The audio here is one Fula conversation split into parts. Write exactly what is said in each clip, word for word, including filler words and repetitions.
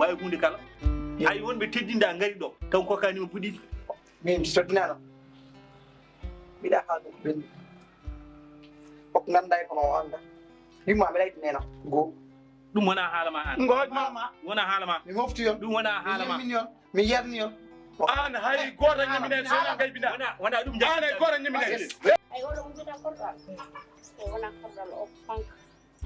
Waawi huunde kala. Ay, wonɓe teddinda ngari ɗo, taw kokkanima puɗiɗi. Min mi soddinano. Mbiɗa haalde ko ɓenni. Fof ngannda e kono o annda. Ɗimma mi leydi nena. Go. Ɗum wona haala ma an. Ngooj mama. Wona haala ma. Mi mofti on. Ɗum wona haala ma. Mi yimmin on. Mi yerni on. An hay gooto ñamminani so wona kay bina. Wona, wona ɗum. An hay gooto ñamminani. Ay, oɗo wujata korɗal. O wona korɗal o fanka.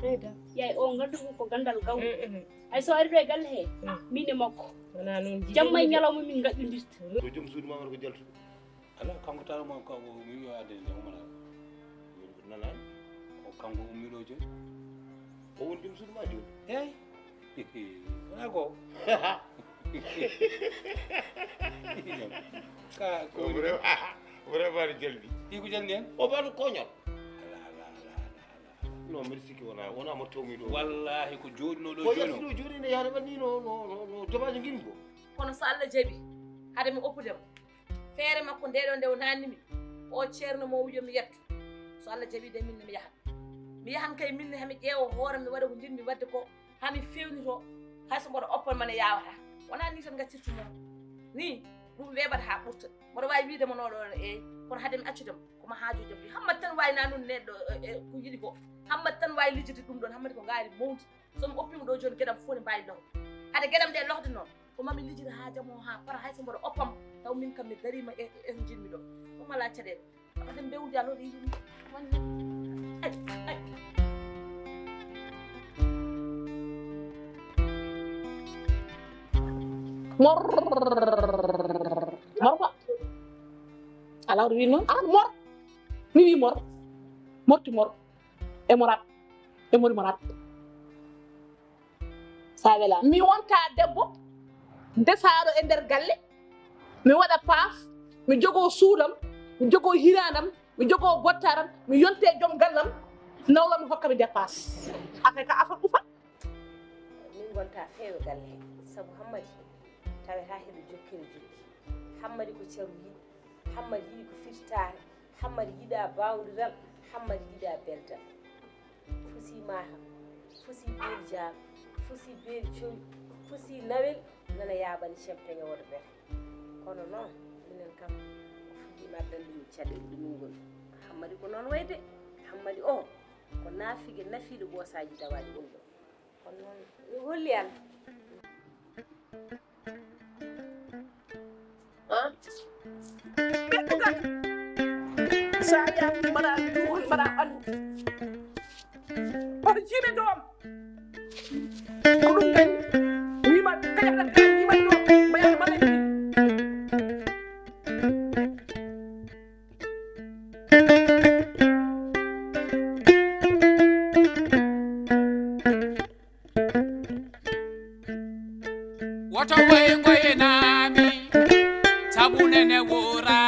Ɓeyda. Yaay o nganndu ko ganndal gaw. Mm, mm. Ay so ari ɗo e galle he, mm, min e makko. Wona noon jiɗi. Jamma e ñalawma min ngaɗɗindirta. Ko joom suudu ma walla ko jaltuɗo? Ala, kanko tawa mo kanko mi wiyo adde nde umana. Nanani? Ko kanko ummiɗo jooni. O woni joom suudu ma jooni? Eey. Wona ko. Ka ko vraiment, vraiment jaldi. Ɗi ko jaldi en? O baɗo koñol. Ala, ala, ala, ala, ala. Non, mbiɗa sikki wona, wona mo tawmi ɗo. Wallahi ko jooɗino ɗo ko jooni o. Yaltino jooni ne yaade waɗni no, no, no, no dommage ngimmi ko. Kono so Allah jaɓi, hade mi oppude mo. Feere makko nde ɗo nde o naanni mi. O ceerno mo o wiyo mi yetto. So Allah jaɓi de min ne mi yahat. Mi yahan kay min ne hami ƴeewa hoore mi waɗa ko njiɗmi waɗde ko. Hami fewnito hay so mboɗo oppan mane yawata. Wona ni tan gaccirtu mo. Ni ɗum weeɓata haa ɓurta. Mboɗo waawi wiide mo no ɗo eey. Kono hade mi accude mo. Ko ma haaju jom. Hammadi tan waawi nanude neɗɗo, e, e, ko yiɗi ko. Hammadi tan waawi lijjide ɗum ɗon. Hammadi ko ngaari mawndi. So mi oppiima ɗo jooni geɗam fof ne mbaawi law. Hade geɗam ɗe lohde noon. Ko mami lijjide haa jam o haa para hay so mboɗo oppam. Taw min kam mi dariima e, e, e ko njiɗmi ɗo. Ɗum alaa caɗeele. Hade mbewdi alaa ɗo yiɗi. Wonde. Ay, ay. Mor. Mor quoi? Alaa, o wi noon. Ah, mor. Mi wi mor. Morti mor. E morat. E mori morat. Sa wela. Mi wonta debbo desaaɗo e nder galle. Mi waɗa paas. Mi jogoo suudam. Mi jogoo hiraandam. Mi jogoo bottaram. Mi yonte joom gallam. Nawlam mi hokka mi dépasse. Affaire ka affaire ufa. Min ngonta feewe galle he. Sabu Hammadi tawata heɗo jokkira jokki. Hammadi ko caru yiɗi. Hammadi yiɗi ko firtaare. Hammadi yiɗa baawdiral. Hammadi yiɗa beltal. Fusi Matam, fusi Beeli Jaam, fusi Beeli Coli, fusi Nawel, nana yaaɓani cempeŋe woto bete. Kono noon, minen kam, o fuɗɗiima addande min caɗeele ɗumingol. Hammadi ko noon wayde. Hammadi o, ko naafige nafiiɗo ɓoosaaji dawaaɗi ɗum ɗo. Kono noon, mi holli Alla. Ah? Ɓe ɗugat. Sa yahi mbaɗa ɗum, mbaɗa ɓandu. Oto jiiɓe doom. Ko ɗum dañi. Wiima, kañum tan, kañum wiima doom. Mbaɗa, mbaɗa ɗum. Woto woy ngoyenami, sabu nene wora.